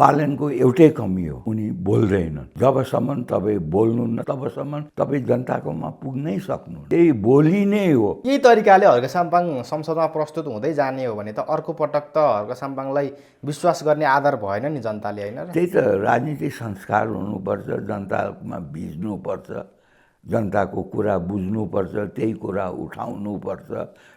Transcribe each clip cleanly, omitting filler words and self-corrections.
बालनको एउटै कमी हो, उनी बोल्दैनन्। जबसम्म तपाईँ बोल्नुहुन्न तबसम्म तपाईँ जनताकोमा पुग्नै सक्नु। त्यही बोली नै हो। यही तरिकाले हर्क साम्पाङ संसदमा प्रस्तुत हुँदै जाने हो भने त अर्को पटक त हर्क साम्पाङलाई विश्वास गर्ने आधार भएन नि जनताले, होइन र? त्यही त राजनीतिक संस्कार हुनुपर्छ, जनतामा भिज्नुपर्छ, जनताको कुरा बुझ्नुपर्छ, त्यही कुरा उठाउनुपर्छ।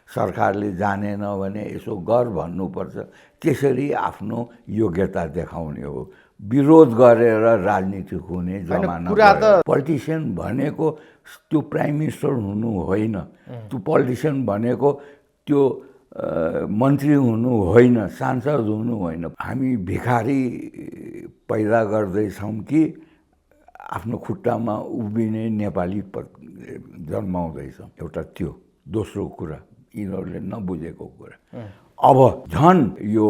सरकारले जानेन भने यसो गर भन्नुपर्छ। त्यसरी आफ्नो योग्यता देखाउने हो। विरोध गरेर राजनीति हुने जमाना गयो। पोलिटिसियन भनेको त्यो प्राइम मिनिस्टर हुनु होइन, त्यो पोलिटिसियन भनेको त्यो मन्त्री हुनु होइन, सांसद हुनु होइन। हामी भिखारी पैदा गर्दैछौँ कि आफ्नो खुट्टामा उभिने नेपाली जन्माउँदैछौँ? एउटा त्यो। दोस्रो कुरा यिनीहरूले नबुझेको कुरा, अब झन् यो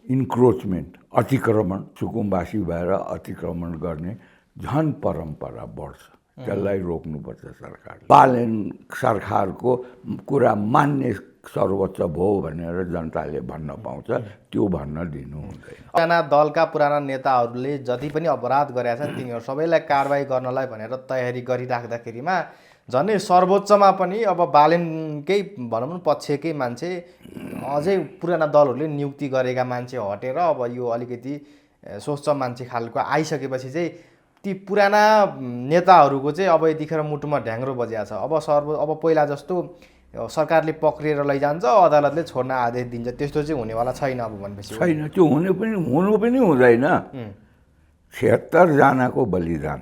इन्क्रोचमेन्ट, अतिक्रमण, सुकुम्बासी भएर अतिक्रमण गर्ने झन् परम्परा बढ्छ। त्यसलाई रोक्नुपर्छ सरकारले। बालेन सरकारको कुरा मान्ने सर्वोच्च भयो भनेर जनताले भन्न पाउँछ, त्यो भन्न दिनु हुँदैन। पुराना दलका पुराना नेताहरूले जति पनि अपराध गरेका छन् तिनीहरू सबैलाई कारबाही गर्नलाई भनेर तयारी गरिराख्दाखेरिमा झन् सर्वोच्चमा पनि अब बालेनकै भनौँ न पक्षकै मान्छे, अझै पुराना दलहरूले नियुक्ति गरेका मान्छे हटेर अब यो अलिकति सोच्छ मान्छे खालको आइसकेपछि चाहिँ ती पुराना नेताहरूको चाहिँ अब यतिखेर मुटुमा ढ्याङ्ग्रो बजिया छ। अब पहिला जस्तो सरकारले पक्रिएर लैजान्छ, अदालतले छोड्न आदेश दिन्छ, त्यस्तो चाहिँ हुनेवाला छैन अब भनेपछि। छैन, त्यो हुनु पनि हुँदैन। 76 जनाको बलिदान,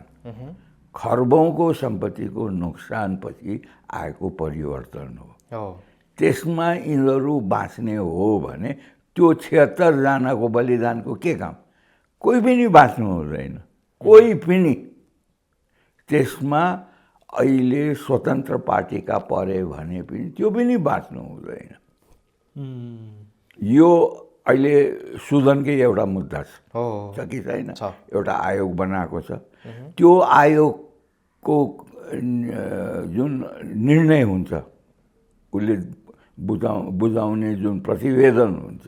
खर्बौँको सम्पत्तिको नोक्सानपछि आएको परिवर्तन हो। त्यसमा यिनीहरू बाँच्ने हो भने त्यो 76 जनाको बलिदानको के काम? कोही पनि बाँच्नु हुँदैन, कोही पनि। त्यसमा अहिले स्वतन्त्र पार्टीका परे भने पनि त्यो पनि बाँच्नु हुँदैन। यो अहिले सुदनकै एउटा मुद्दा छ कि छैन? एउटा आयोग बनाएको छ। त्यो आयोगको जुन निर्णय हुन्छ, उसले बुझाउने जुन प्रतिवेदन हुन्छ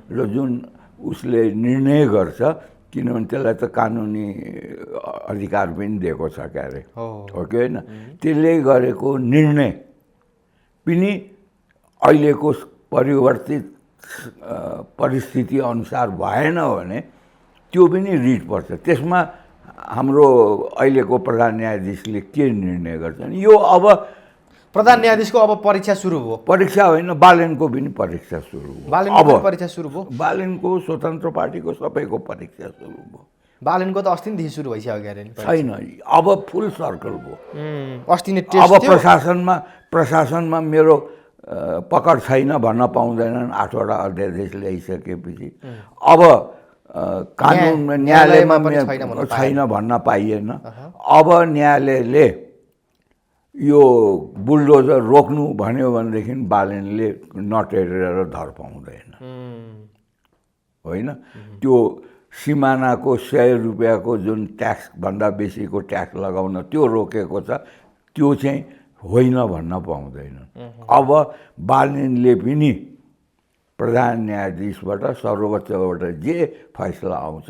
र जुन उसले निर्णय गर्छ, किनभने त्यसलाई त कानुनी अधिकार पनि दिएको छ क्यारे, हो कि होइन? त्यसले गरेको निर्णय पनि अहिलेको परिवर्तित परिस्थिति अनुसार भएन भने त्यो पनि रिट पर्छ। त्यसमा हाम्रो अहिलेको प्रधान न्यायाधीशले के निर्णय गर्छन्? यो अब प्रधान न्यायाधीशको अब परीक्षा सुरु भयो। परीक्षा होइन, बालेनको पनि परीक्षा सुरु भयो। बालेनको परीक्षा सुरु भयो। बालेनको स्वतन्त्र पार्टीको सबैको परीक्षा सुरु भयो। बालेनको त अस्ति नै सुरु भइसक्यो अरे। छैन, अब फुल सर्कल भयो। अस्ति नै अब प्रशासनमा मेरो पकड छैन भन्न पाउँदैनन् 8वटा अध्यादेश ल्याइसकेपछि। अब कानुन न्यायालयमा छैन भन्न पाइएन। अब न्यायालयले यो बुलडोजर रोक्नु भन्यो भनेदेखि बालेनले नटेरेर धर पाउँदैन, होइन? त्यो सिमानाको 100 रुपियाँको जुन ट्याक्सभन्दा बेसीको ट्याक्स लगाउन त्यो रोकेको छ, त्यो चाहिँ होइन भन्न पाउँदैन। अब बालेनले पनि प्रधान न्यायाधीशबाट सर्वोच्चबाट जे फैसला आउँछ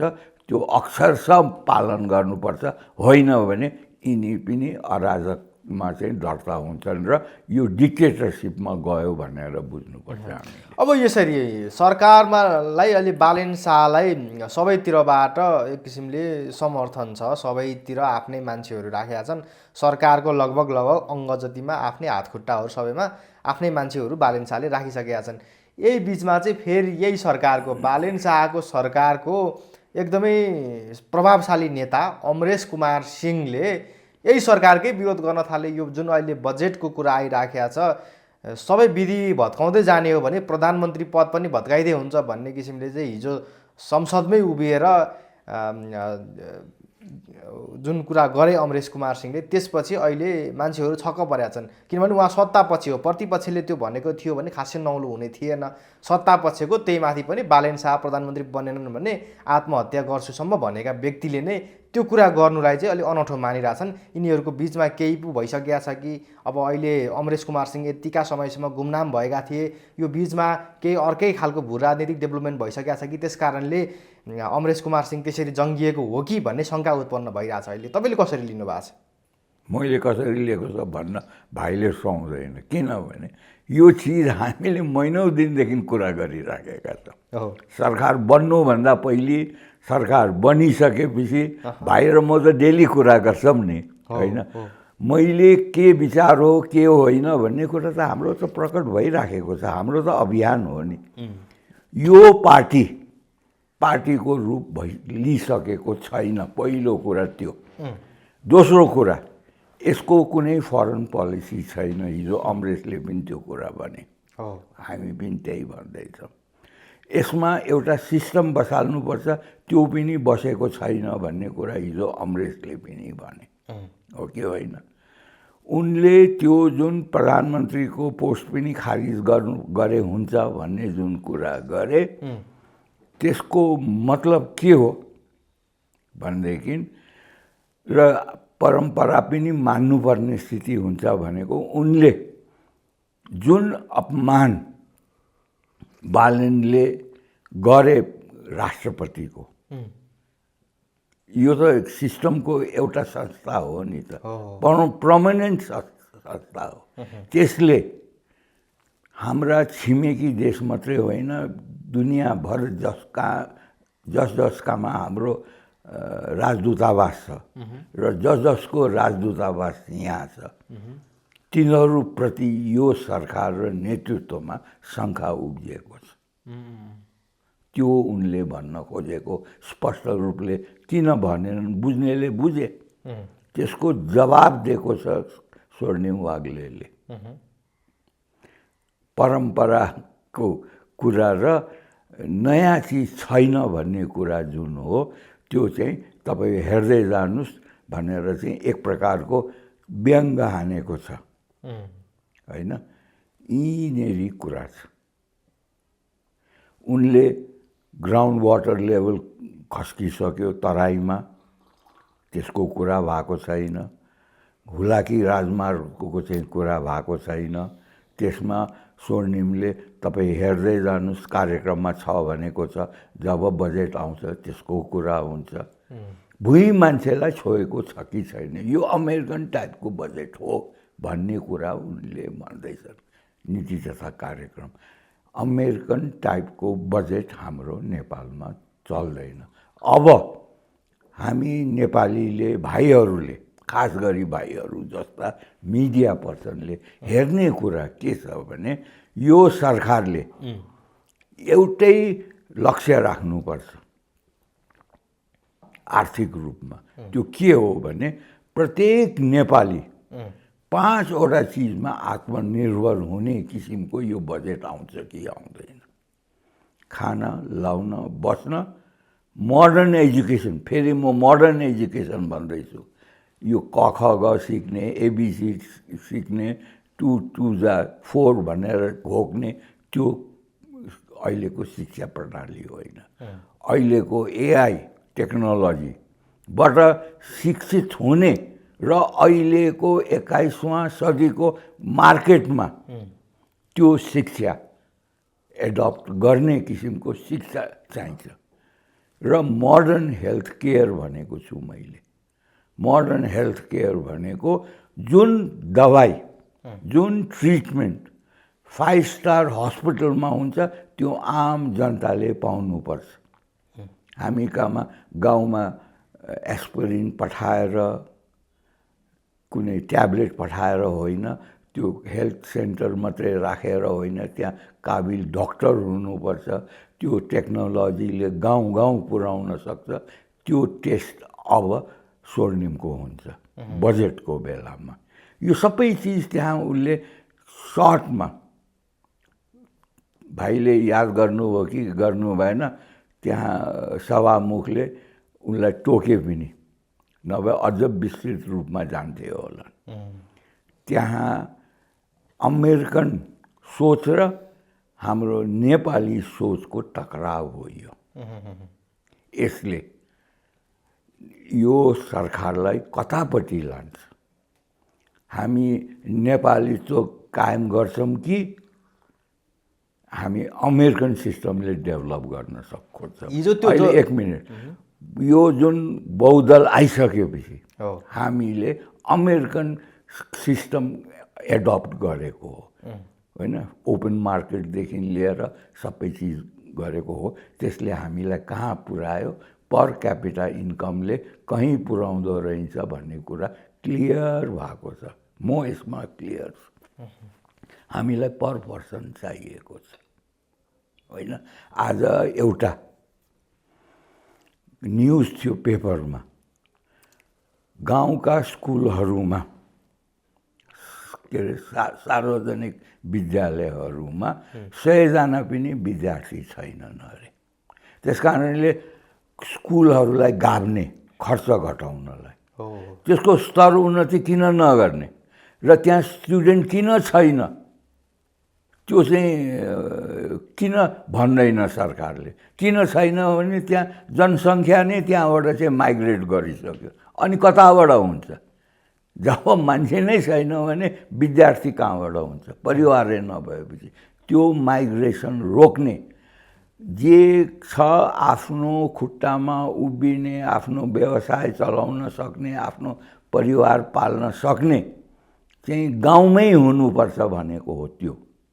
त्यो अक्षरशः पालन गर्नुपर्छ, होइन भने यिनी पनि अराजकमा चाहिँ दर्ता हुन्छन् र यो डिक्टेटरसिपमा गयो भनेर बुझ्नुपर्छ हामी। अब यसरी सरकारमालाई अलि बालेन शाहलाई सबैतिरबाट एक किसिमले समर्थन छ, सबैतिर आफ्नै मान्छेहरू राखेका छन्। सरकारको लगभग अङ्ग जतिमा आफ्नै हातखुट्टाहरू सबैमा आफ्नै मान्छेहरू बालेन शाहले राखिसकेका छन्। यही बिचमा चाहिँ फेरि यही सरकारको बालेन शाहको सरकारको एकदमै प्रभावशाली नेता अमरेश कुमार सिंहले यही सरकारकै विरोध गर्न थाले। यो जुन अहिले बजेटको कुरा आइराखेको छ, सबै विधि भत्काउँदै जाने हो भने प्रधानमन्त्री पद पनि भत्काइदिए हुन्छ भन्ने किसिमले चाहिँ हिजो संसदमै उभिएर जुन कुरा गरे अमरेश कुमार सिंहले, त्यसपछि अहिले मान्छेहरू छक्क परेका छन्। किनभने उहाँ सत्तापक्ष हो, प्रतिपक्षले त्यो भनेको थियो भने खासै नौलो हुने थिएन। सत्तापक्षको त्यही माथि पनि बालेन शाह प्रधानमन्त्री बनेनन् भने आत्महत्या गर्छुसम्म भनेका व्यक्तिले नै त्यो कुरा गर्नुलाई चाहिँ अलि अनौठो मानिरहेछन्। यिनीहरूको बिचमा केही पो भइसकेको छ कि अब अहिले अमरेश कुमार सिंह यतिका समयसम्म गुमनाम भएका थिए, यो बिचमा केही अर्कै खालको भू राजनीतिक डेभलपमेन्ट भइसकेको छ कि त्यस कारणले अमरेश कुमार सिंह त्यसरी जङ्गिएको हो कि भन्ने शङ्का उत्पन्न भइरहेछ अहिले। तपाईँले कसरी लिनुभएको छ? मैले कसरी लिएको छ भन्न भाइले सुहाउँदैन, किनभने यो चिज हामीले महिनौँ दिनदेखि कुरा गरिराखेका छौँ। सरकार बन्नुभन्दा पहिले, सरकार बनिसकेपछि भाइ र म त डेली कुरा गर्छौँ नि, होइन? मैले के विचार हो के होइन भन्ने कुरा त हाम्रो त प्रकट भइराखेको छ। हाम्रो त अभियान हो नि। यो पार्टीको रूप लिइसकेको छैन, पहिलो कुरा त्यो। दोस्रो कुरा, यसको कुनै फरेन पोलिसी छैन। हिजो अमरेशले पनि त्यो कुरा भने, हामी पनि त्यही भन्दैछौँ। यसमा एउटा सिस्टम बसाल्नुपर्छ, त्यो पनि बसेको छैन भन्ने कुरा हिजो अमरेशले पनि भने, हो कि होइन? उनले त्यो जुन प्रधानमन्त्रीको पोस्ट पनि खारिज गरे हुन्छ भन्ने जुन कुरा गरे, त्यसको मतलब के हो भनेदेखि र परम्परा पनि मान्नुपर्ने स्थिति हुन्छ भनेको, उनले जुन अपमान बालेनले गरे राष्ट्रपतिको, यो त सिस्टमको एउटा संस्था हो नि त, पर्मनेन्ट संस्था हो। त्यसले हाम्रा छिमेकी देश मात्रै होइन, दुनियाँभर जसकामा हाम्रो राजदूतावास छ र जसको राजदूतावास यहाँ छ, तिनीहरूप्रति यो सरकार र नेतृत्वमा शङ्का उब्जिएको छ। त्यो उनले भन्न खोजेको स्पष्ट रूपले किन भनेनन्, बुझ्नेले बुझे। त्यसको जवाब दिएको छ स्वर्णिम वाग्लेले। परम्पराको कुरा र नयाँ चिज छैन भन्ने कुरा जुन हो, त्यो चाहिँ तपाईँ हेर्दै जानुहोस् भनेर चाहिँ एक प्रकारको व्यङ्ग हानेको छ, होइन? यिनीहरू कुरा छ। उनले ग्राउन्ड वाटर लेभल खस्किसक्यो तराईमा, त्यसको कुरा भएको छैन। हुलाकी राजमार्गको चाहिँ कुरा भएको छैन। त्यसमा स्वर्णिमले तपाईँ हेर्दै जानुहोस्, कार्यक्रममा छ भनेको छ, जब बजेट आउँछ त्यसको कुरा हुन्छ। भुइँ मान्छेलाई छोएको छ कि छैन, यो अमेरिकन टाइपको बजेट हो भन्ने कुरा उनले भन्दैछन् नीति तथा कार्यक्रम। अमेरिकन टाइपको बजेट हाम्रो नेपालमा चल्दैन। अब हामी नेपालीले, भाइहरूले, खास गरी भाइहरू जस्ता मिडिया पर्सनले हेर्ने कुरा के छ भने, यो सरकारले एउटै लक्ष्य राख्नुपर्छ आर्थिक रूपमा। त्यो के हो भने, प्रत्येक नेपाली 5वटा चिजमा आत्मनिर्भर हुने किसिमको यो बजेट आउँछ कि आउँदैन। खाना, लाउन, बस्न, मोडर्न एजुकेसन। फेरि म मोडर्न एजुकेसन भन्दैछु। यो क ख ग सिक्ने, एबिसी सिक्ने, 2 2 जा 4 भनेर घोक्ने, त्यो अहिलेको शिक्षा प्रणाली होइन। अहिलेको एआई टेक्नोलोजीबाट शिक्षित हुने र अहिलेको 21वां सदीको मार्केटमा त्यो शिक्षा एडप्ट गर्ने किसिमको शिक्षा चाहिन्छ। र मोडर्न हेल्थ केयर भनेको छु मैले। मोडर्न हेल्थ केयर भनेको जुन दबाई, जुन ट्रिटमेन्ट 5 स्टार हस्पिटलमा हुन्छ, त्यो आम जनताले पाउनुपर्छ। हामी कहाँ गाउँमा एस्पिरिन पठाएर, कुनै ट्याब्लेट पठाएर होइन, त्यो हेल्थ सेन्टर मात्रै राखेर होइन, त्यहाँ काबिल डक्टर हुनुपर्छ। त्यो टेक्नोलोजीले गाउँ गाउँ पुर्याउन सक्छ। त्यो टेस्ट अब स्वर्णिमको हुन्छ बजेटको बेलामा। यो सबै चिज त्यहाँ उनले सर्टमा, भाइले याद गर्नुभयो कि गर्नु भएन, त्यहाँ सभामुखले उनलाई टोके पनि, नभए अझ विस्तृत रूपमा जान्थे होला। त्यहाँ अमेरिकन सोच र हाम्रो नेपाली सोचको टकराव हो यो। यसले यो सरकारलाई कतापट्टि लान्छ। हामी नेपालीत्व कायम गर्छौँ कि हामी अमेरिकन सिस्टमले डेभलप गर्न खोज्छौँ। अहिले एक मिनट, यो जुन बहुदल आइसकेपछि हामीले अमेरिकन सिस्टम एडप्ट गरेको हो होइन, ओपन मार्केटदेखि लिएर सबै चिज गरेको हो। त्यसले हामीलाई कहाँ पुर्यायो, पर क्यापिटा इन्कमले कहीँ पुर्याउँदो रहेछ भन्ने कुरा क्लियर भएको छ। म यसमा क्लियर छु। हामीलाई पर पर्सन चाहिएको छ होइन। आज एउटा न्युज थियो पेपरमा, गाउँका स्कुलहरूमा के अरे सार्वजनिक विद्यालयहरूमा 100जना पनि विद्यार्थी छैनन् अरे। त्यस कारणले स्कुलहरूलाई गाभ्ने खर्च घटाउनलाई त्यसको स्तर उन्नति किन नगर्ने र त्यहाँ स्टुडेन्ट किन छैन त्यो चाहिँ किन भन्दैन सरकारले। किन छैन भने त्यहाँ जनसङ्ख्या नै त्यहाँबाट चाहिँ माइग्रेट गरिसक्यो। अनि कताबाट हुन्छ? जब मान्छे नै छैन भने विद्यार्थी कहाँबाट हुन्छ? परिवारै नभएपछि त्यो माइग्रेसन रोक्ने, जे छ आफ्नो खुट्टामा उभिने, आफ्नो व्यवसाय चलाउन सक्ने, आफ्नो परिवार पाल्न सक्ने चाहिँ गाउँमै हुनुपर्छ भनेको हो।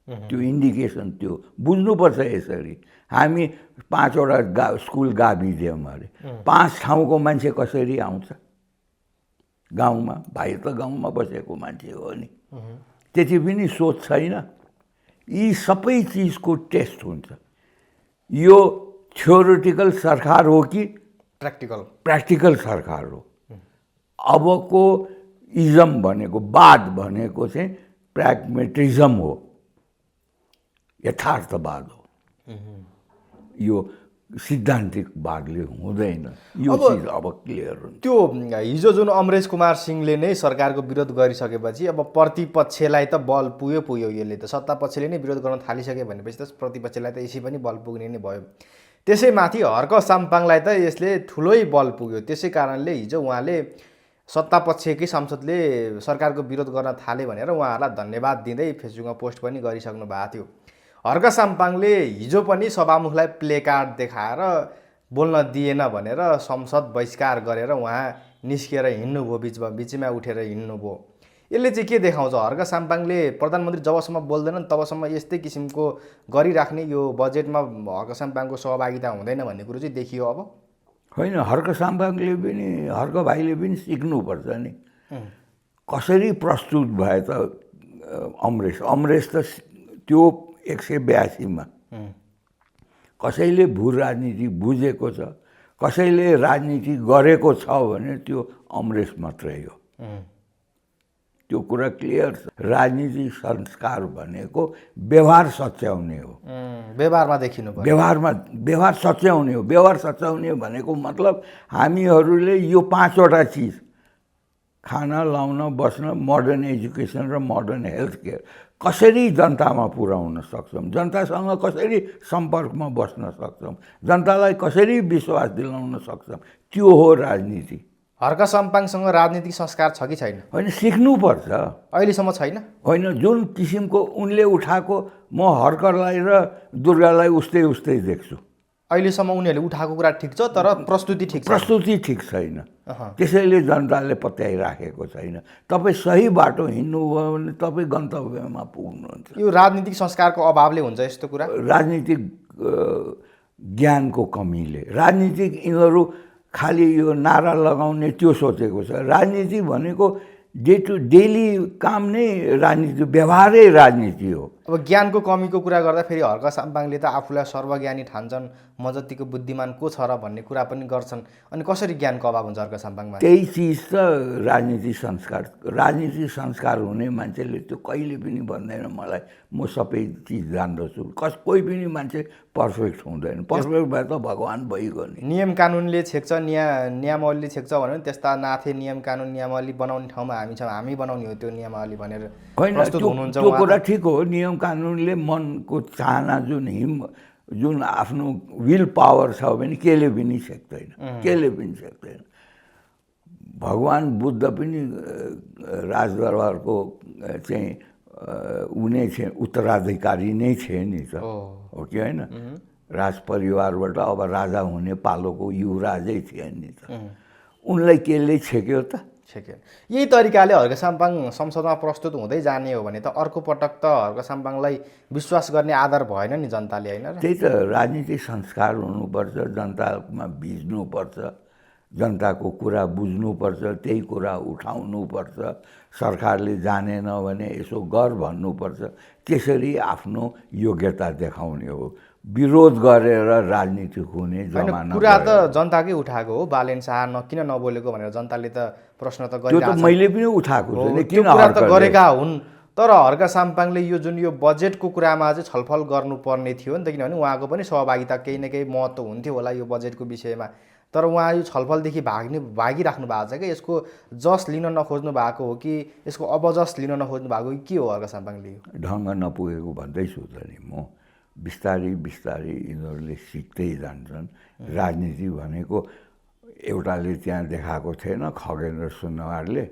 त्यो इन्डिकेसन त्यो बुझ्नुपर्छ। यसरी हामी 5वटा स्कुल गाभिदियौँ अरे, 5 ठाउँको मान्छे कसरी आउँछ गाउँमा? भाइ त गाउँमा बसेको मान्छे हो नि, त्यति पनि सोच छैन। यी सबै चिजको टेस्ट हुन्छ। यो थ्योरिटिकल सरकार हो कि प्र्याक्टिकल सरकार हो? अबको इजम भनेको, वाद भनेको चाहिँ प्र्याग्मेटिजम हो, यथार्थवाद हो। यो सिद्धान्तिकवादले हुँदैन। यो चिज अब क्लियर हुन्छ। त्यो हिजो जुन अमरेश कुमार सिंहले नै सरकारको विरोध गरिसकेपछि अब प्रतिपक्षलाई त बल पुग्यो। यसले त सत्तापक्षले नै विरोध गर्न थालिसके भनेपछि त प्रतिपक्षलाई त यसै पनि बल पुग्ने नै भयो। त्यसैमाथि हर्क साम्पाङलाई त यसले ठुलै बल पुग्यो। त्यसै कारणले हिजो उहाँले सत्तापक्षकै सांसदले सरकारको विरोध गर्न थाले भनेर उहाँहरूलाई धन्यवाद दिँदै फेसबुकमा पोस्ट पनि गरिसक्नु भएको थियो। हर्क साम्पाङले हिजो पनि सभामुखलाई प्ले कार्ड देखाएर बोल्न दिएन भनेर संसद बहिष्कार गरेर उहाँ निस्किएर हिँड्नुभयो, बिचमा उठेर हिँड्नुभयो। यसले चाहिँ के देखाउँछ? हर्क साम्पाङले प्रधानमन्त्री जबसम्म बोल्दैनन् तबसम्म यस्तै किसिमको गरिराख्ने, यो बजेटमा हर्क साम्पाङको सहभागिता हुँदैन भन्ने कुरो चाहिँ देखियो। अब होइन, हर्क साम्पाङले पनि, हर्क भाइले पनि सिक्नुपर्छ नि। कसरी प्रस्तुत भए त अमरेश त त्यो 182मा कसैले भू राजनीति बुझेको छ, कसैले राजनीति गरेको छ भने त्यो अमरेश मात्रै हो। त्यो कुरा क्लियर छ। राजनीतिक संस्कार भनेको व्यवहार सच्याउने हो। व्यवहारमा देखिनु पर्यो। व्यवहार सच्याउने हो। व्यवहार सच्याउने भनेको मतलब हामीहरूले यो 5वटा चिज, खाना, लाउन, बस्न, मोडर्न एजुकेसन र मोडर्न हेल्थ केयर कसरी जनतामा पुर्याउन सक्छौँ, जनतासँग कसरी सम्पर्कमा बस्न सक्छौँ, जनतालाई कसरी विश्वास दिलाउन सक्छौँ, त्यो हो राजनीति। हर्क साम्पाङसँग राजनीतिक संस्कार छ कि छैन? होइन, सिक्नुपर्छ। अहिलेसम्म छैन। होइन, जुन किसिमको उनले उठाएको, म हर्कलाई र दुर्गालाई उस्तै देख्छु। अहिलेसम्म उनीहरूले उठाएको कुरा ठिक छ, तर प्रस्तुति ठिक छैन। त्यसैले जनताले पत्याइराखेको छैन। तपाईँ सही बाटो हिँड्नुभयो भने तपाईँ गन्तव्यमा पुग्नुहुन्छ। यो राजनीतिक संस्कारको अभावले हुन्छ यस्तो कुरा? राजनीतिक ज्ञानको कमीले। राजनीतिक यिनीहरू खालि यो नारा लगाउने त्यो सोचेको छ। राजनीति भनेको डे टु डेली काम नै राजनीति, व्यवहारै राजनीति हो। अब ज्ञानको कमीको कुरा गर्दा फेरि हर्क साम्पाङले त आफूलाई सर्वज्ञानी ठान्छन्, म जतिको बुद्धिमान को छ र भन्ने कुरा पनि गर्छन्। अनि कसरी ज्ञानको अभाव हुन्छ हर्क साम्पाङमा? त्यही चिज त राजनीतिक संस्कार हुने मान्छेले त्यो कहिले पनि भन्दैन मलाई म सबै चिज जान्दछु। कोही पनि मान्छे पर्फेक्ट हुँदैन। पर्फेक्ट भए त भगवान् भइगयो नि। नियम कानुनले छेक्छ, नियमावलीले छेक्छ भने त्यस्ता नाथे नियम कानुन नियमावली बनाउने ठाउँमा हामी बनाउने हो त्यो नियमावली भनेर प्रस्तुत हुनुहुन्छ। त्यो कुरा ठिक हो। नियम कानुनले मनको चाहना जुन आफ्नो विल पावर छ भने केले पनि छेक्दैन। भगवान् बुद्ध पनि राजदरबारको चाहिँ उनी चाहिँ उत्तराधिकारी नै थिए नि त, हो कि होइन? राज परिवारबाट अब राजा हुने पालोको युवराजै थिए नि त। उनलाई केले छेक्यो त? छेक्यो। यही तरिकाले हर्क साम्पाङ संसदमा प्रस्तुत हुँदै जाने हो भने त अर्को पटक त हर्क साम्पाङलाई विश्वास गर्ने आधार भएन नि जनताले, होइन र? त्यही त, राजनीतिक संस्कार हुनुपर्छ, जनतामा भिज्नुपर्छ, जनताको कुरा बुझ्नुपर्छ, त्यही कुरा उठाउनुपर्छ। सरकारले जानेन भने यसो गर भन्नुपर्छ। त्यसरी आफ्नो योग्यता देखाउने हो। विरोध गरेर राजनीति हुने जमाना कुरा त जनताकै उठाएको हो। बालेन शाह किन नबोलेको भनेर जनताले त प्रश्न त त्यो त गरिरहेको छ। मैले पनि उठाएको छु नि, त्यो किन कुरा त हर्कले? गरेका हुन्, तर हर्क साम्पाङले यो जुन यो बजेटको कुरामा चाहिँ छलफल गर्नुपर्ने थियो नि त, किनभने उहाँको पनि सहभागिता केही न केही महत्त्व हुन्थ्यो होला यो बजेटको विषयमा। तर उहाँ यो छलफलदेखि भागिराख्नु भएको छ कि यसको जस लिन नखोज्नु भएको हो कि यसको अबजस लिन नखोज्नु भएको हो कि के हो हर्क साम्पाङले? ढङ्ग नपुगेको भन्दैछु त नि म। बिस्तारै बिस्तारै यिनीहरूले सिक्दै जान्छन्। राजनीति भनेको एउटाले त्यहाँ देखाएको थिएन खगेन्द्र सुनवारले,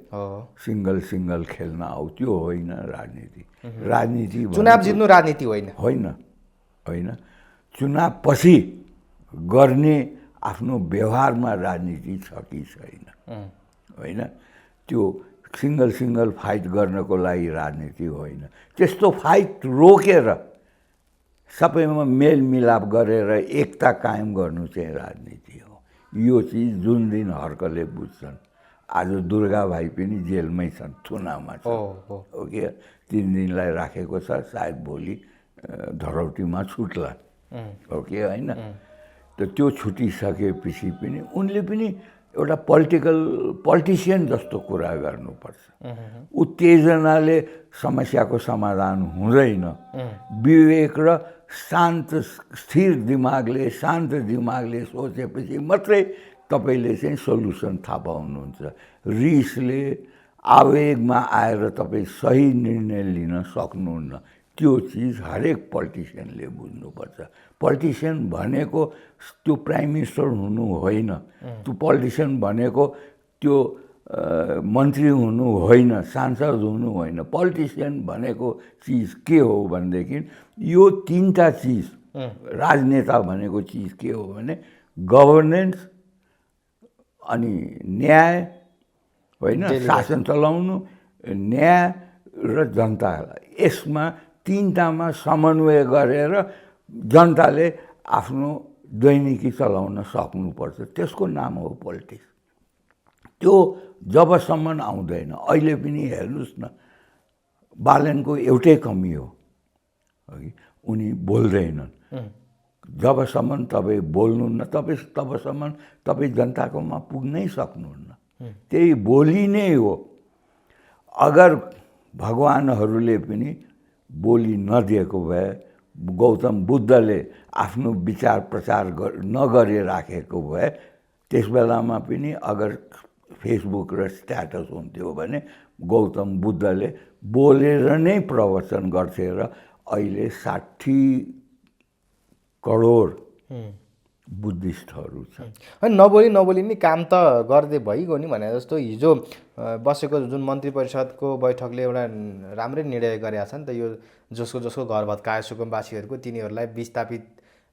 सिङ्गल सिङ्गल खेल्न आऊ, त्यो होइन राजनीति। राजनीति चुनाव जित्नु राजनीति होइन, होइन होइन। चुनाव पछि गर्ने आफ्नो व्यवहारमा राजनीति छ कि छैन, होइन? त्यो सिङ्गल सिङ्गल फाइट गर्नको लागि राजनीति होइन। त्यस्तो फाइट रोकेर सबैमा मेलमिलाप गरेर एकता कायम गर्नु चाहिँ राजनीति हो। यो चिज जुन दिन हर्कले बुझ्छन्। आज दुर्गा भाइ पनि जेलमै छन्, थुनामा छ, हो कि? 3 दिनलाई राखेको छ, सायद भोलि धरौटीमा छुट्ला, हो कि होइन? त त्यो छुटिसकेपछि पनि उनले पनि एउटा पोलिटिसियन जस्तो कुरा गर्नुपर्छ। उत्तेजनाले समस्याको समाधान हुँदैन। विवेक र शान्त स्थिर दिमागले सोचेपछि मात्रै तपाईँले चाहिँ सोल्युसन थाहा पाउनुहुन्छ। रिसले आवेगमा आएर तपाईँ सही निर्णय लिन सक्नुहुन्न। त्यो चिज हरेक पोलिटिसियनले बुझ्नुपर्छ। पोलिटिसियन भनेको त्यो प्राइम मिनिस्टर हुनु होइन, त्यो पोलिटिसियन भनेको त्यो मन्त्री हुनु होइन, सांसद हुनु होइन। पोलिटिसियन भनेको चिज के हो भनेदेखि यो 3टा चिज, राजनेता भनेको चिज के हो भने गभर्नेन्स, अनि न्याय, होइन, शासन चलाउनु, न्याय र जनतालाई, यसमा 3टामा समन्वय गरेर जनताले आफ्नो दैनिकी चलाउन सक्नुपर्छ। त्यसको नाम हो पोलिटिक्स। त्यो जबसम्म आउँदैन, अहिले पनि हेर्नुहोस् न, बालेनको एउटै कमी हो कि उनी बोल्दैनन्। जबसम्म तपाईँ बोल्नुहुन्न तबसम्म तपाईँ जनताकोमा पुग्नै सक्नुहुन्न। त्यही बोली नै हो। अगर भगवानहरूले पनि बोली नदिएको भए, गौतम बुद्धले आफ्नो विचार प्रचार नगरिराखेको भए, त्यस बेलामा पनि अगर फेसबुक र स्ट्याटस हुन्थ्यो भने गौतम बुद्धले बोलेर नै प्रवचन गर्थे र अहिले 60 करोड बुद्धिस्टहरू छन्। नबोली नि काम त गर्दै भइगयो नि भने जस्तो हिजो बसेको जुन मन्त्री परिषदको बैठकले एउटा राम्रै निर्णय गरेका छ नि त। यो जसको घर भत्काए सुकुम्बासीहरूको, तिनीहरूलाई विस्थापित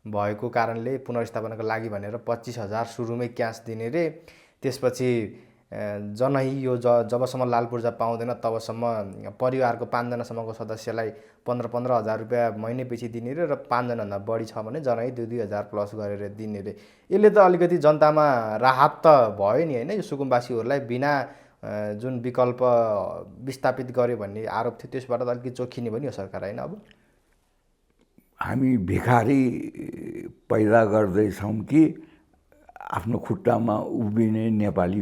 भएको कारणले पुनर्स्थापनाको लागि भनेर 25,000 सुरुमै क्यास दिने रे। त्यसपछि जनही यो जबसम्म लाल पूर्जा पाउँदैन तबसम्म परिवारको 5 जनासम्मको सदस्यलाई 15,000 रुपियाँ महिनापछि दिने रे, र 5 जनाभन्दा बढी छ भने जनही 2,000 प्लस गरेर दिने रे। यसले त अलिकति जनतामा राहत त भयो नि, होइन? यो सुकुम्बासीहरूलाई बिना जुन विकल्प विस्थापित गर्यो भन्ने आरोप थियो, त्यसबाट त अलिकति चोखिने भयो नि यो सरकार, होइन? अब हामी भिखारी पैदा गर्दैछौँ कि आफ्नो खुट्टामा उभिने नेपाली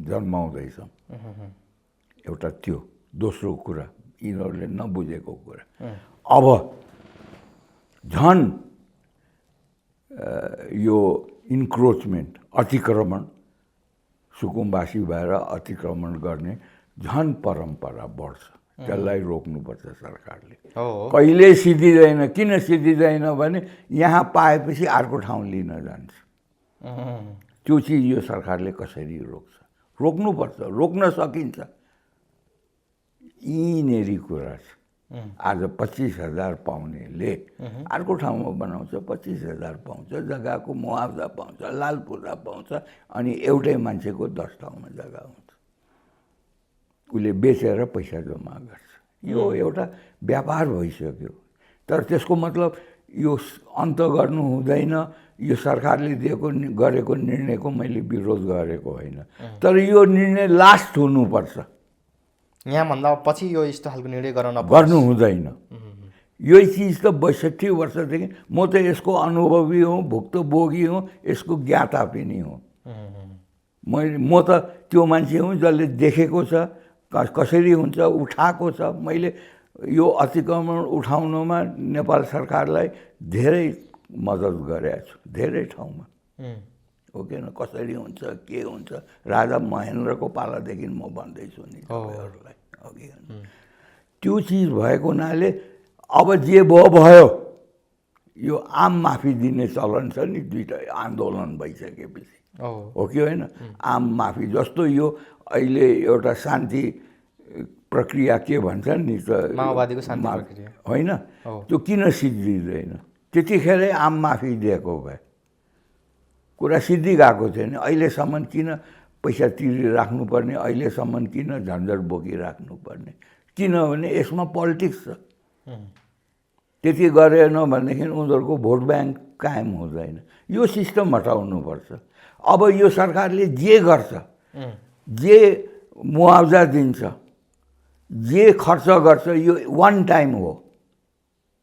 जन्माउँदैछौँ? एउटा त्यो। दोस्रो कुरा यिनीहरूले नबुझेको कुरा, अब झन् यो इन्क्रोचमेन्ट, अतिक्रमण, सुकुम्बासी भएर अतिक्रमण गर्ने झन् परम्परा बढ्छ। त्यसलाई रोक्नुपर्छ सरकारले। कहिले सिद्धिँदैन। किन सिद्धिँदैन भने यहाँ पाएपछि अर्को ठाउँ लिन जान्छ। त्यो चिज यो सरकारले कसरी रोक्छ? रोक्नुपर्छ, रोक्न सकिन्छ। यिनीहरू कुरा छ। आज 25,000 पाउनेले अर्को ठाउँमा बनाउँछ, 25,000 पाउँछ, जग्गाको मुआवजा पाउँछ, लाल पूर्जा पाउँछ, अनि एउटै मान्छेको 10 ठाउँमा जग्गा हुन्छ। उसले बेचेर पैसा जम्मा गर्छ। यो एउटा व्यापार भइसक्यो। तर त्यसको मतलब यो अन्त गर्नु हुँदैन। यो सरकारले गरेको निर्णयको मैले विरोध गरेको होइन, तर यो निर्णय लास्ट हुनुपर्छ। यहाँभन्दा पछि यो यस्तो खालको निर्णय गर्नु हुँदैन। यही चिज त 62 वर्षदेखि म त यसको अनुभवी हुँ, भुक्तभोगी हुँ, यसको ज्ञाता पनि हुँ। म त त्यो मान्छे हुँ जसले देखेको छ कसरी हुन्छ, उठाएको छ। मैले यो अतिक्रमण उठाउनमा नेपाल सरकारलाई धेरै मद्दत गरेको छु, धेरै ठाउँमा। हो कि न, कसरी हुन्छ, के हुन्छ, राजा महेन्द्रको पालादेखि म भन्दैछु नि तपाईँहरूलाई। अघि त्यो चिज भएको हुनाले अब जे भयो, यो आम माफी दिने चलन छ नि, दुईटा आन्दोलन भइसकेपछि, हो कि होइन? आम माफी जस्तो यो अहिले एउटा शान्ति प्रक्रिया के भन्छन् नि त, माओवादीको शान्ति प्रक्रिया होइन, त्यो किन सिद्धिँदैन? त्यतिखेरै आम माफी दिएको भए कुरा सिद्धि गएको थिएन। अहिलेसम्म किन पैसा तिरिराख्नुपर्ने, अहिलेसम्म किन झन्झट बोकिराख्नुपर्ने? किनभने यसमा पोलिटिक्स छ। त्यति गरेन भनेदेखि उनीहरूको भोट ब्याङ्क कायम हुँदैन। यो सिस्टम हटाउनुपर्छ। अब यो सरकारले जे गर्छ, जे मुआवजा दिन्छ, जे खर्च गर्छ, यो वान टाइम हो,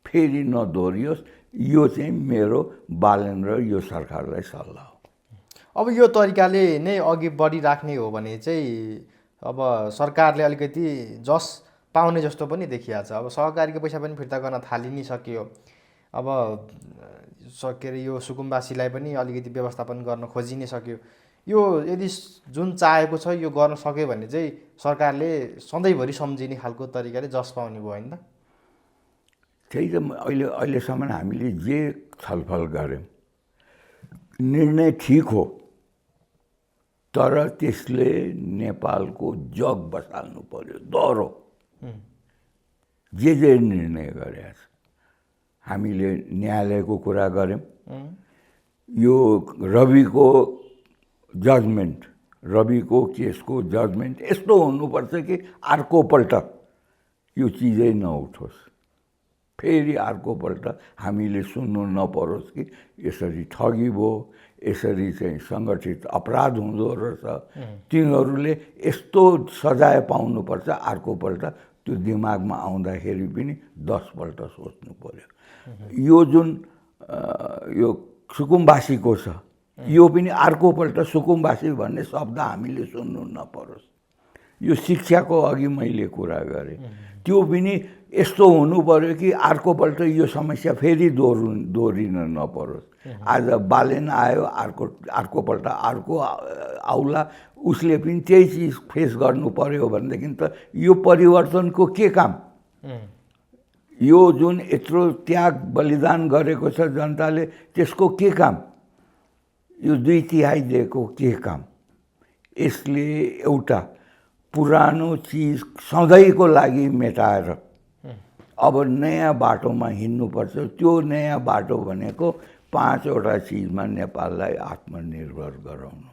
फेरि नदोहोरियोस्। यो चाहिँ मेरो बालन र यो सरकारलाई सल्लाह हो। अब यो तरिकाले नै अघि बढिराख्ने हो भने चाहिँ अब सरकारले अलिकति जस पाउने जस्तो पनि देखिया छ। अब सहकारीको पैसा पनि फिर्ता गर्न थालि नै सक्यो। अब के अरे यो सुकुम्बासीलाई पनि अलिकति व्यवस्थापन गर्न खोजि नै सक्यो। यो यदि जुन चाहेको छ यो गर्न सक्यो भने चाहिँ सरकारले सधैँभरि सम्झिने खालको तरिकाले जस पाउने भयो होइन त? त्यही त अहिलेसम्म हामीले जे छलफल गऱ्यौँ, निर्णय ठिक हो, तर त्यसले नेपालको जग बसाल्नु पर्यो। दह्रो जे निर्णय गरेका छ, हामीले न्यायालयको कुरा गऱ्यौँ। यो रविको जजमेन्ट, रविको केसको जजमेन्ट यस्तो हुनुपर्छ कि अर्कोपल्ट यो चिजै नउठोस्, फेरि अर्कोपल्ट हामीले सुन्नु नपरोस् कि यसरी ठगी भयो, यसरी चाहिँ सङ्गठित अपराध हुँदो रहेछ, तिनीहरूले यस्तो सजाय पाउनुपर्छ। अर्कोपल्ट त्यो दिमागमा आउँदाखेरि पनि 10 पल्ट सोच्नु पर्यो। यो जुन यो सुकुम्बासीको छ, यो पनि अर्कोपल्ट सुकुम्बासी भन्ने शब्द हामीले सुन्नु नपरोस्। यो शिक्षाको अघि मैले कुरा गरेँ, त्यो पनि यस्तो हुनु पर्यो कि अर्कोपल्ट यो समस्या फेरि दोहोरिन नपरोस्। आज बालेन आयो, अर्कोपल्ट अर्को आउला, उसले पनि त्यही चिज फेस गर्नु पर्यो भनेदेखि त यो परिवर्तनको के काम? यो जुन यत्रो त्याग बलिदान गरेको छ जनताले, त्यसको के काम? यो 2/3 दिएको के काम? यसले एउटा पुरानो चिज सधैँको लागि मेटाएर अब नयाँ बाटोमा हिँड्नुपर्छ। त्यो नयाँ बाटो भनेको 5वटा चिजमा नेपाललाई आत्मनिर्भर गराउनु।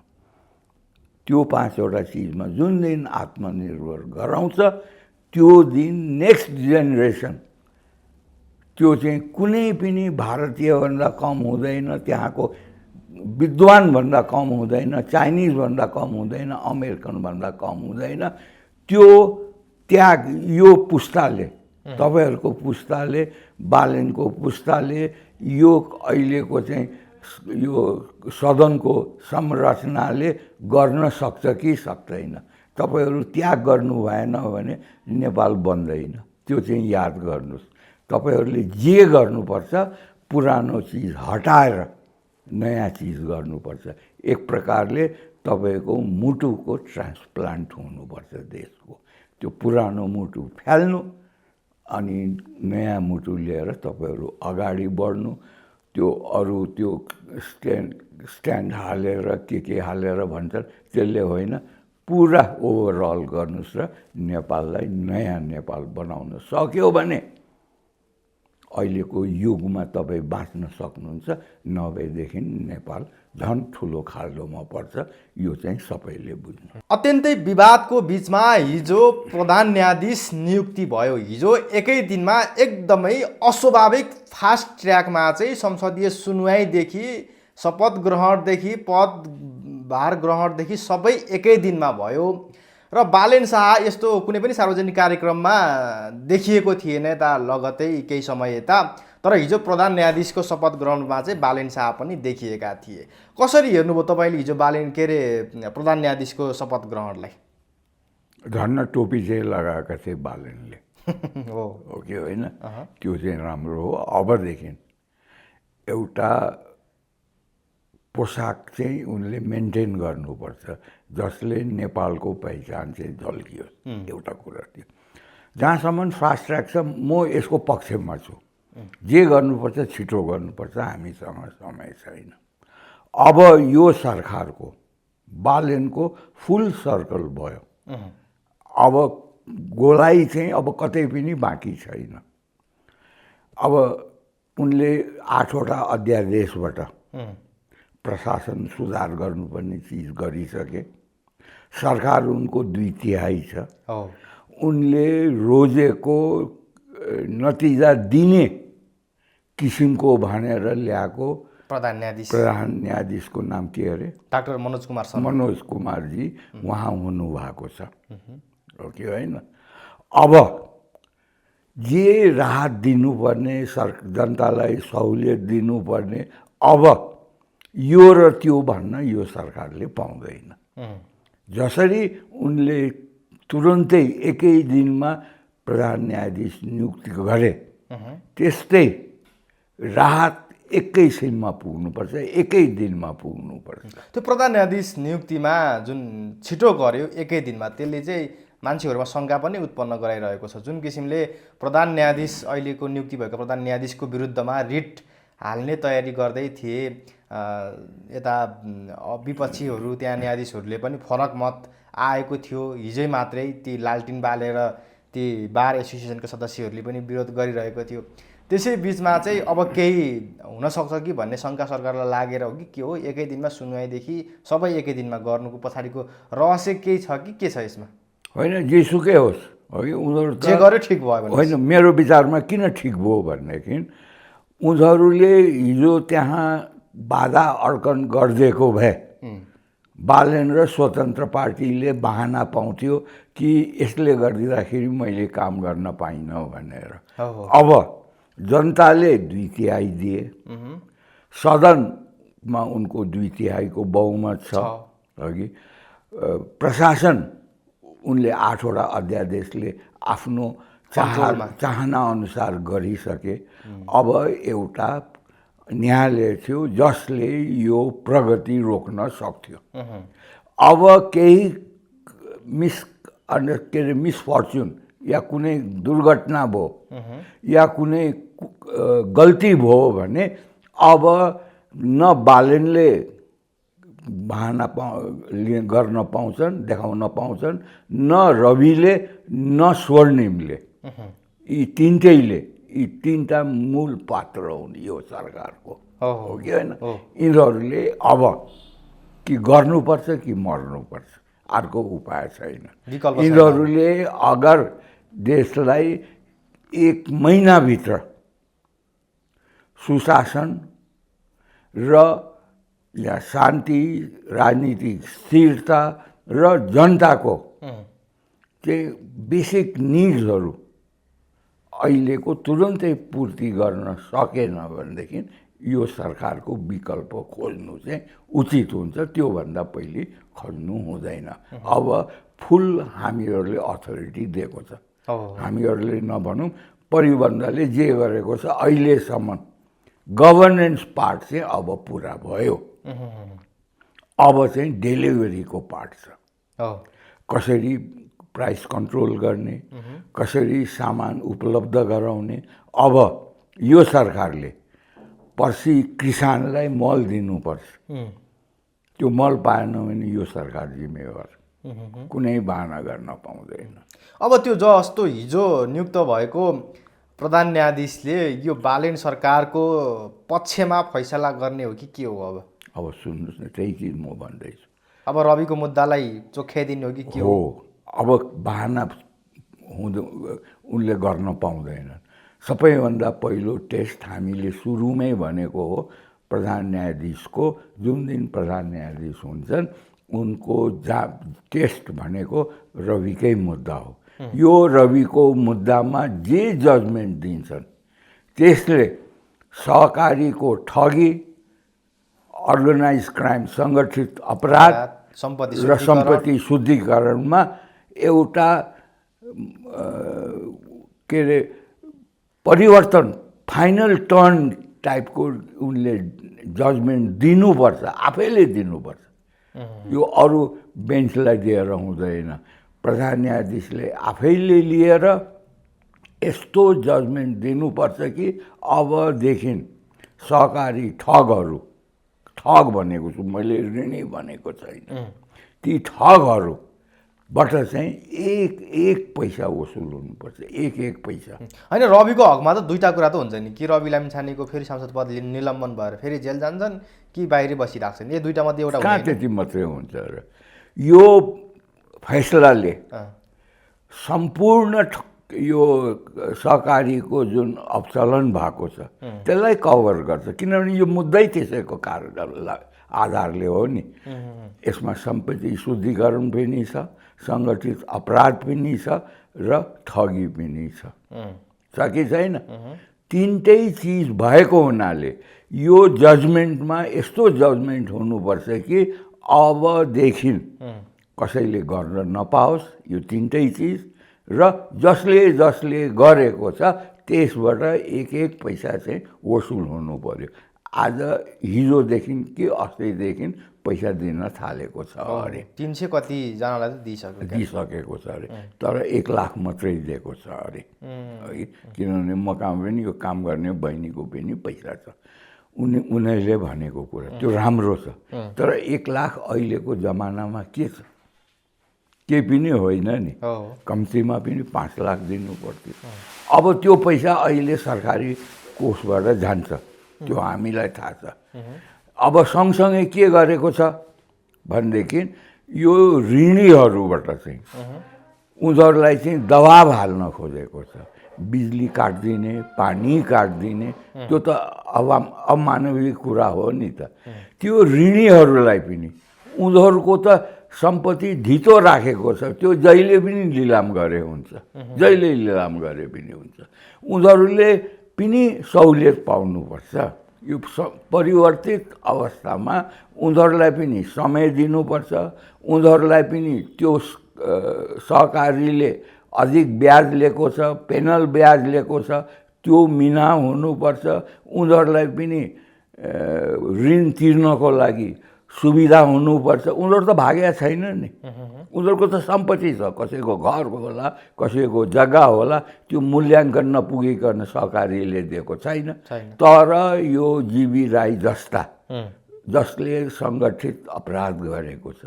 त्यो 5वटा चिजमा जुन दिन आत्मनिर्भर गराउँछ, त्यो दिन नेक्स्ट जेनेरेसन, त्यो चाहिँ कुनै पनि भारतीयभन्दा कम हुँदैन, त्यहाँको विद्वानभन्दा कम हुँदैन, चाइनिजभन्दा कम हुँदैन, अमेरिकनभन्दा कम हुँदैन। त्यो त्याग यो पुस्ताले, तपाईँहरूको पुस्ताले, बालेनको पुस्ताले, यो अहिलेको चाहिँ यो सदनको संरचनाले गर्न सक्छ कि सक्दैन? तपाईँहरू त्याग गर्नु भएन भने नेपाल बन्दैन। त्यो चाहिँ याद गर्नुहोस्। तपाईँहरूले जे गर्नुपर्छ, पुरानो चिज हटाएर नयाँ चिज गर्नुपर्छ। एक प्रकारले तपाईँको मुटुको ट्रान्सप्लान्ट हुनुपर्छ देशको। त्यो पुरानो मुटु फ्याल्नु अनि नयाँ मुटु लिएर तपाईँहरू अगाडि बढ्नु। त्यो अरू त्यो स्ट्यान्ड हालेर के हालेर भन्छन्, त्यसले होइन। पुरा ओभरअल गर्नुहोस् र नेपाललाई नयाँ नेपाल बनाउन सक्यो भने अहिलेको युगमा तपाईँ बाँच्न सक्नुहुन्छ, नभएदेखि नेपाल झन् ठुलो खाल्डोमा पर्छ। यो चाहिँ सबैले बुझ्नु। अत्यन्तै विवादको बिचमा हिजो प्रधान न्यायाधीश नियुक्ति भयो। हिजो एकै दिनमा एकदमै अस्वाभाविक फास्ट ट्र्याकमा चाहिँ संसदीय सुनवाईदेखि शपथ ग्रहणदेखि पदभार ग्रहणदेखि सबै एकै दिनमा भयो र बालेन शाह यस्तो कुनै पनि सार्वजनिक कार्यक्रममा देखिएको थिएन यता लगतै केही समय यता। तर हिजो प्रधान न्यायाधीशको शपथ ग्रहणमा चाहिँ बालेन शाह पनि देखिएका थिए। कसरी हेर्नुभयो तपाईँले हिजो प्रधान न्यायाधीशको शपथ ग्रहणलाई? धन्न टोपी चाहिँ लगाएका थिए बालेनले। हो कि होइन? त्यो चाहिँ राम्रो हो। अबदेखि एउटा पोसाक चाहिँ उनले मेन्टेन गर्नुपर्छ जसले नेपालको पहिचान चाहिँ झल्कियोस्। एउटा कुरा थियो। जहाँसम्म फास्ट ट्र्याक छ, म यसको पक्षमा छु। जे गर्नुपर्छ छिटो गर्नुपर्छ, हामीसँग समय छैन। अब यो सरकारको बालेनको फुल सर्कल भयो। अब गोलाइ चाहिँ अब कतै पनि बाँकी छैन। अब उनले 8वटा अध्यादेशबाट प्रशासन सुधार गर्नुपर्ने चिज गरिसके। सरकार उनको 2/3 छ। उनले रोजेको नतिजा दिने किसिमको भनेर ल्याएको प्रधान न्यायाधीशको नाम के अरे? डाक्टर मनोज कुमार शर्मा। मनोज कुमारजी उहाँ हुनुभएको छ। हो कि होइन? अब जे राहत दिनुपर्ने, जनतालाई सहुलियत दिनुपर्ने, अब यो र त्यो भन्न यो सरकारले पाउँदैन। जसरी उनले तुरन्तै एकै दिनमा प्रधान न्यायाधीश नियुक्ति गरे, त्यस्तै राहत एकैछिनमा पुग्नुपर्छ, एकै दिनमा पुग्नुपर्छ। त्यो प्रधान न्यायाधीश नियुक्तिमा जुन छिटो गर्यो एकै दिनमा, त्यसले चाहिँ मान्छेहरूमा शङ्का पनि उत्पन्न गराइरहेको छ। जुन किसिमले प्रधान न्यायाधीश अहिलेको नियुक्ति भएको प्रधान न्यायाधीशको विरुद्धमा रिट हाल्ने तयारी गर्दै थिए। यता विपक्षीहरू त्यहाँ न्यायाधीशहरूले पनि फरक मत आएको थियो। हिजै मात्रै ती लालटिन बालेर ती बार एसोसिएसनका सदस्यहरूले पनि विरोध गरिरहेको थियो। त्यसै बिचमा चाहिँ अब केही हुनसक्छ कि भन्ने शङ्का सरकारलाई लागेर हो कि के हो? एकै दिनमा सुनवाईदेखि सबै एकै दिनमा गर्नुको पछाडिको रहस्य केही छ कि के छ यसमा? होइन, जेसुकै होस्, हो कि उनीहरू जे गर्यो ठिक भयो भने? होइन, मेरो विचारमा किन ठिक भयो भनेदेखि उनीहरूले हिजो त्यहाँ बाधा अड्कन गरिदिएको भए बालेन र स्वतन्त्र पार्टीले बहाना पाउँथ्यो कि यसले गरिदिँदाखेरि मैले काम गर्न पाइनँ भनेर। अब जनताले 2/3 दिए, सदनमा उनको 2/3 को बहुमत छ। अघि प्रशासन उनले 8वटा अध्यादेशले आफ्नो चाहना अनुसार गरिसके। अब एउटा न्यायालय थियो जसले यो प्रगति रोक्न सक्थ्यो। अब केही मिसफर्च्युन या कुनै दुर्घटना भयो या कुनै गल्ती भयो भने अब न बालेनले बहाना गर्न पाउँछन्, देखाउन पाउँछन्, न रविले न स्वर्णिमले। यी तिनटैले, यी तीनटा मूल पात्र हुन् यो सरकारको। हो कि होइन? यिनीहरूले अब कि गर्नुपर्छ कि मर्नुपर्छ, अर्को उपाय छैन। यिनीहरूले अगर देशलाई 1 महिनाभित्र सुशासन र या शान्ति, राजनीतिक स्थिरता र जनताको चाहिँ बेसिक निड्सहरू अहिलेको तुरन्तै पूर्ति गर्न सकेन भनेदेखि यो सरकारको विकल्प खोज्नु चाहिँ उचित हुन्छ। त्योभन्दा पहिले खोज्नु हुँदैन। अब फुल हामीहरूले अथोरिटी दिएको छ। हामीहरूले नभनौँ, परिबन्धले जे गरेको छ अहिलेसम्म गभर्नेन्स पार्ट चाहिँ अब पुरा भयो। अब चाहिँ डेलिभरीको पार्ट छ। कसरी प्राइस कन्ट्रोल गर्ने, कसरी सामान उपलब्ध गराउने। अब यो सरकारले पर्सि किसानलाई मल दिनुपर्छ। त्यो मल पाएन भने यो सरकार जिम्मेवार। कुनै बहाना गर्न पाउँदैन। अब त्यो जस्तो हिजो नियुक्त भएको प्रधान न्यायाधीशले यो बालेन सरकारको पक्षमा फैसला गर्ने हो कि के हो? अब सुन्नुहोस् न, त्यही चिज म भन्दैछु। अब रविको मुद्दालाई चोख्याइदिने हो कि के हो? अब बहाना उनले गर्न पाउँदैनन्। सबैभन्दा पहिलो टेस्ट हामीले सुरुमै भनेको हो प्रधान न्यायाधीशको। जुन दिन प्रधान न्यायाधीश हुन्छन् उनको टेस्ट भनेको रविकै मुद्दा हो। यो रविको मुद्दामा जे जजमेन्ट दिन्छन् त्यसले सहकारीको ठगी, अर्गनाइज क्राइम, सङ्गठित अपराध र सम्पत्ति शुद्धिकरणमा एउटा के अरे परिवर्तन, फाइनल टर्न टाइपको उनले जजमेन्ट दिनुपर्छ, आफैले दिनुपर्छ। यो अरू बेन्चलाई दिएर हुँदैन। प्रधान न्यायाधीशले आफैले लिएर यस्तो जजमेन्ट दिनुपर्छ कि अबदेखि सहकारी ठगहरू, ठग भनेको छु मैले, ऋणी भनेको छैन, ती ठगहरूबाट चाहिँ एक पैसा वसुल हुनुपर्छ, एक पैसा। होइन, रविको हकमा त दुईवटा कुरा त हुन्छ नि, कि रवि लामिछानेको फेरि सांसद पद निलम्बन भएर फेरि जेल जान्छन् कि बाहिरै बसिराख्छन्, यो दुईवटा मध्ये एउटा कहाँ त्यति मात्रै हुन्छ र? यो फैसलाले सम्पूर्ण यो सहकारीको जुन अवचलन भएको छ त्यसलाई कभर गर्छ, किनभने यो मुद्दै त्यसैको आधारले हो नि। यसमा सम्पत्ति शुद्धिकरण पनि छ, सङ्गठित अपराध पनि छ र ठगी पनि छ कि छैन? तिनटै चिज भएको हुनाले यो जजमेन्टमा यस्तो जजमेन्ट हुनुपर्छ कि अबदेखि कसैले गर्न नपाओस् यो तिनटै चिज, र जसले गरेको छ त्यसबाट एक पैसा चाहिँ वसुल हुनु पर्यो। आज हिजोदेखि कि अस्तिदेखि पैसा दिन थालेको छ अरे। 300 कतिजनालाई त दिइसकेको छ अरे, तर 1 लाख मात्रै दिएको छ अरे। किनभने मकाम पनि यो काम गर्ने बहिनीको पनि पैसा छ, उनीहरूले भनेको कुरा त्यो राम्रो छ। तर 1 लाख अहिलेको जमानामा के छ? केही पनि होइन नि, कम्तीमा पनि 5 लाख दिनु पर्थ्यो। अब त्यो पैसा अहिले सरकारी कोषबाट जान्छ, त्यो हामीलाई थाहा छ। अब सँगसँगै के गरेको छ भनेदेखि यो ऋणीहरूबाट चाहिँ उनीहरूलाई चाहिँ दबाब हाल्न खोजेको छ। बिजुली काटिदिने, पानी काटिदिने, त्यो त अमानवीय कुरा हो नि त। त्यो ऋणीहरूलाई पनि उनीहरूको त सम्पत्ति धितो राखेको छ, त्यो जहिले पनि लिलाम गरे हुन्छ, जहिले लिलाम गरे पनि हुन्छ। उनीहरूले पनि सहुलियत पाउनुपर्छ। यो परिवर्तित अवस्थामा उनीहरूलाई पनि समय दिनुपर्छ। उनीहरूलाई पनि त्यो सहकारीले अधिक ब्याज लिएको छ, पेनल ब्याज लिएको छ, त्यो मिना हुनुपर्छ। उनीहरूलाई पनि ऋण तिर्नको लागि सुविधा हुनुपर्छ। उनीहरू त भागेका छैन नि, उनीहरूको त सम्पत्ति छ, कसैको घर होला, कसैको जग्गा होला, त्यो मूल्याङ्कन नपुगिकन सहकारीले दिएको छैन। तर यो जीवी राई जस्ता जसले सङ्गठित अपराध गरेको छ,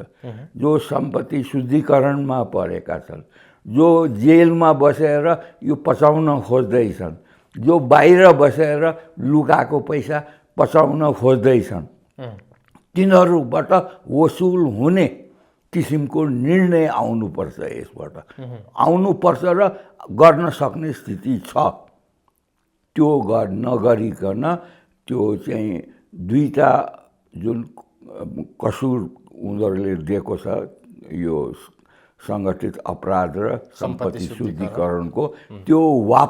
जो सम्पत्ति शुद्धिकरणमा परेका छन्, जो जेलमा बसेर यो पचाउन खोज्दैछन्, जो बाहिर बसेर लुकाएको पैसा पचाउन खोज्दैछन्, तिनीहरूबाट वसुल हुने किसिमको निर्णय आउनुपर्छ। यसबाट आउनुपर्छ र गर्न सक्ने स्थिति छ। त्यो नगरिकन त्यो चाहिँ दुईटा जुन कसुर उनीहरूले दिएको छ, यो सङ्गठित अपराध र सम्पत्ति शुद्धिकरणको, त्यो